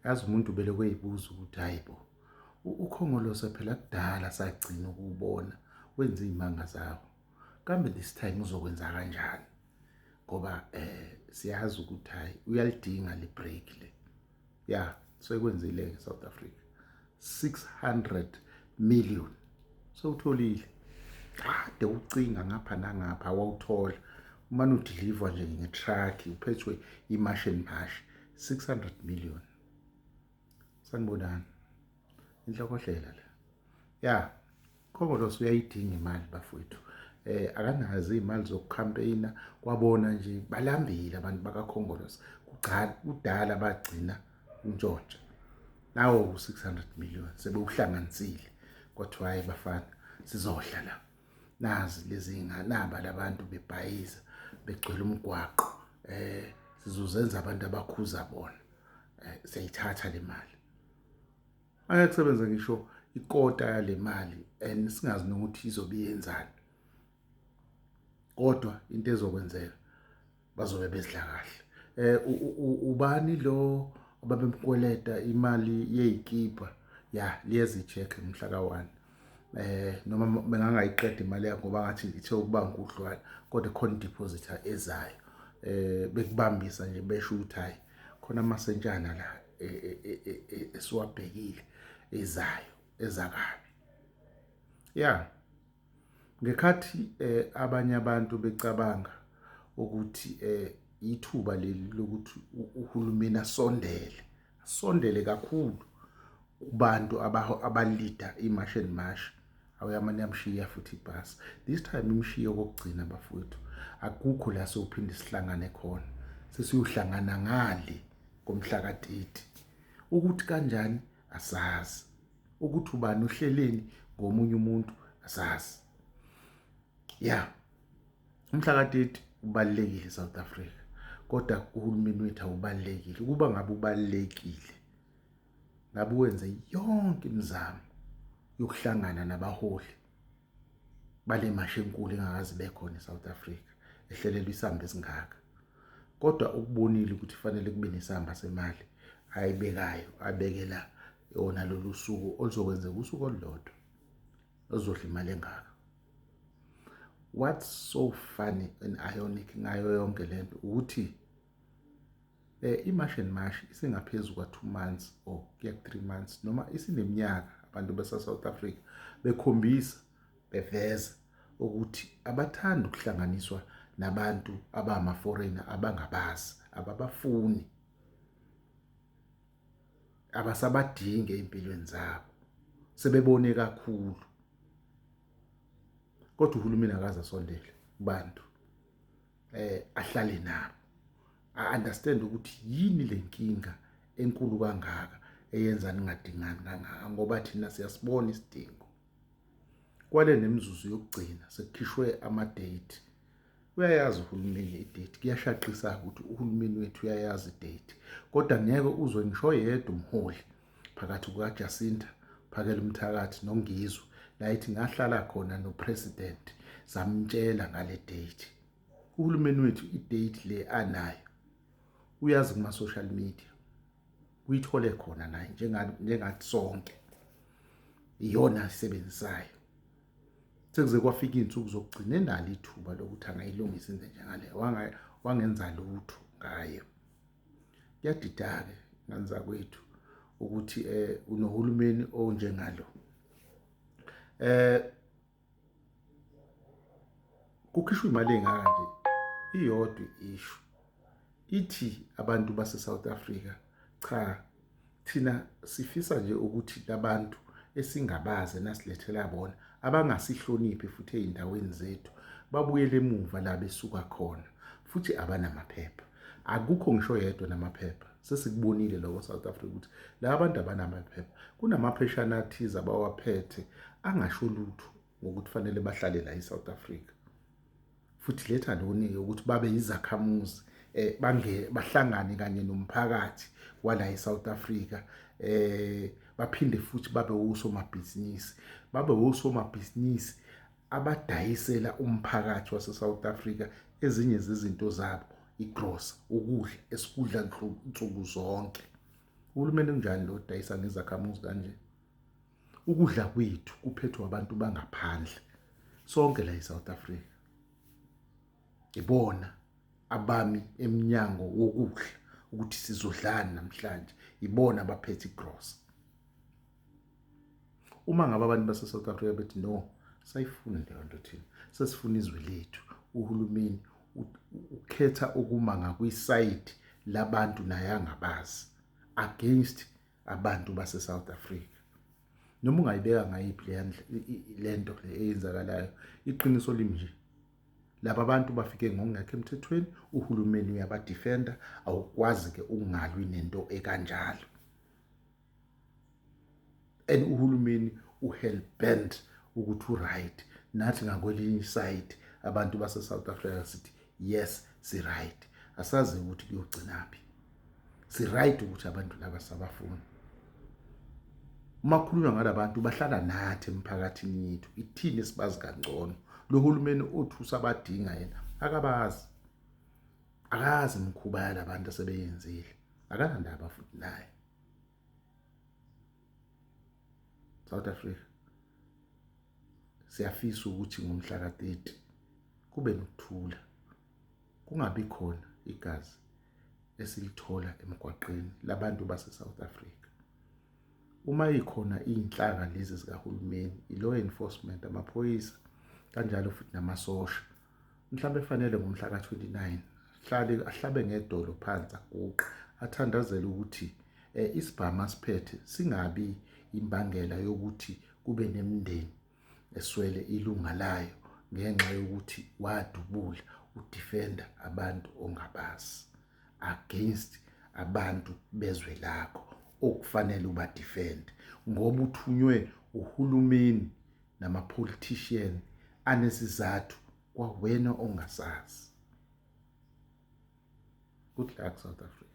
Yazi umuntu ubelokhu eyibuza ukuthi hayi bo, uKhongolose phela kudala sagcina ukuwubona wenza iy'manga zawo. Kambe this time uzokwenza kanjani? Ngoba siyazi ukuthi hhayi uyalidinga le break le. Ya, sekwenzile-ke South Africa. 600 million. Sewutholile. Kade ucinga ngapha nangapha wawuthola. Umane udiliva nje nge-truck uphethwe i-March and March. 600 million. Sanibonani. Inhlokohlela le. Ya, Khongolose uyayidinga imali bafowethu. Akanazo imali zokucampaigna kwabona nje balambile abantu bakaKhongolose. Kugcala kudala bagcina untshontsha. Nawo u600 million sebewuhlanganisile. Kwathiwa hayi bafana sizodla la. Nazi lezi naba labantu bebhayiza begcwele umgwaqo. Sizozenza abantu abakhuza bona. Siyayithatha le mali. Angeke kusebenze ngisho ikota yale mali and singazi nokuthi izobe iyenzani. Kodwa into ezokwenzeka bazobe bezidla kahle. Ubani lo ababemkweleta imali yeyikipa? Ya, liyeza i-check mhla ka-1. Noma bengangayiqeda imali yakho ngoba ngathi ithe ukuba nkudlwana, kodwa khona i-depositor ezayo. Bekubambisa nje besho ukuthi hayi khona amasentshana la esiwabhekile ezayo ezakabi. Ya, ngekhathi abanye abantu becabanga ukuthi ithuba leli lokuthi uhulumeni asondele, asondele kakhulu kubantu abalida i-March and March, awuyamane yamshiya futhi ibhasi. This time imshiye okokugcina bafowethu, akukho la sophinde sihlangane khona, sesiyohlangana ngale ngomhla ka-30. Ukuthi kanjani asazi, ukuthi ubani uhleleni ngomunye umuntu asazi. Ya, umhla ka-30 ubalulekile eSouth Africa, kodwa uhulumeni wethu awubalulekile. Ukuba ngabe ubalulekile, ngabe wenze yonke imizamo yokuhlangana nabaholi bale mashi enkulu engakaze ibe khona eSouth Africa, ehlelelwa isamba esingaka. Kodwa ukubonile ukuthi kufanele kube nesamba semali ayibekayo, abekela yona lolu suku oluzokwenzeka usuku olulodwa oluzodla imali engaka. What's so funny and ironic ngayo yonke lento ukuthi i-March and March isingaphezu kwa-2 months or kuya ku-3 months noma isineminyaka abantu base-South Africa bekhombisa beveza ukuthi abathandi ukuhlanganiswa nabantu abama-foreigner abangabazi, ababafuni, abasabadingi ey'mpilweni zabo, sebebone kakhulu. Kodwa uhulumeni akaze asondele kubantu, ahlale nabo, a-understand ukuthi yini le nkinga enkulu kangaka eyenza ningadingani kangaka, ngoba thina siyasibona isidingo. Kwale nemizuzu yokugcina sekukhishwe ama-date. Uyayazi uhulumeni i-date, kuyashaqisa ukuthi uhulumeni wethu uyayazi i-date, kodwa ngeke uzwe ngisho yedwa umholi phakathi kukaJacinta Phakela Umthakathi noNgizwe la ethi ngahlala khona no-president samtshela ngale date. Uhulumeni wethu i-date le anayo uyazi kuma-social media, uyithole khona naye njengathi sonke, iyona ayisebenzisayo. Sekuze kwafika iy'nsuku zokugcina enalo ithuba lokuthi angayilungisa into njengale, wangenza lutho ngayo. Kuyadida-ke ngane zakwethu ukuthi unohulumeni onjengalo. Kukhishwa imali engaka nje iyodwa ishu ithi abantu base South Africa, cha thina sifisa nje ukuthi labantu esingabazi nasilethela bona abangasihloniphi futhi ey'ndaweni zethu babuyele emuva la besuka khona, futhi abanamaphepha. Akukho ngisho yedwa namaphepha. Sesikubonile lokho South Africa ukuthi la bantu abanamaphepha, kunamapheshana athize abawaphethe angasho lutho ngokuthi fanele bahlale la eSouth Africa. Futhi letha loni ukuthi babe izakhamuzi, bange bahlangane kanye nomphakathi wala eSouth Africa, baphinde futhi babe osomabhizinisi, babe osomabhizinisi abadayisela umphakathi wase South Africa ezinye zezinto zabo, igrosa, ukudla esikudla nsuku zonke. Uhulumeni unjani lo dayisa ngezakhamuzi kanje? Ukudla kwethu kuphethwe abantu bangaphandle. Sonke la eSouth Africa. Ibona abami emnyango wokudla ukuthi sizodlani namhlanje. Ibona abaphethe igrosa. Uma ngabe abantu base-South Africa bethi no, sayifuni leyo nto thina, sesifuna izwe lethu, uhulumeni ukhetha ukuma ngakwisayidi labantu naye angabazi against abantu base-South Africa. Noma ungayibeka ngayiphi le nto le eyenzakalayo, iqiniso limi nje laba bantu bafike ngokungekho emthethweni, uhulumeni uyabadefenda, awukwazi-ke ukungalwi nento ekanjalo. And uhulumeni u-hell bent ukuthi u-right, nathi ngakwelinye isayidi abantu base-South Africa sithi yes, si-right. Asazi ukuthi kuyogcinaphi. Si-right ukuthi abantu laba sabafuna. Uma kukhulunywa ngalabantu bahlala nathi emphakathini yethu, ithini esibazi kangcono. Lo hulumeni othi usabadinga yena akabazi, akazi imikhuba yalabantu asebeyenzile, akanandaba futhi naye. South Africa siyafisa ukuthi ngomhla ka-30 kube nokuthula, kungabi khona igazi esilithola emgwaqeni labantu base-South Africa. Uma ikhona iy'nhlaka lezi zikahulumeni, i-law enforcement, amaphoyisa kanjalo futhi namasosha, mhlawumbe fanele ngomhla ka-29 hlale ahlabe ngedolo phansi, aguqe, athandazele ukuthi isibhamu asiphethe singabi imbangela yokuthi kube nemindeni eswele ilunga layo ngenxa yokuthi wadubula udefenda abantu ongabazi against abantu bezwe lakho okufanele ubadefend, ngoba uthunywe uhulumeni nama-politician anesizathu kwawena ongasazi. Good luck, South Africa.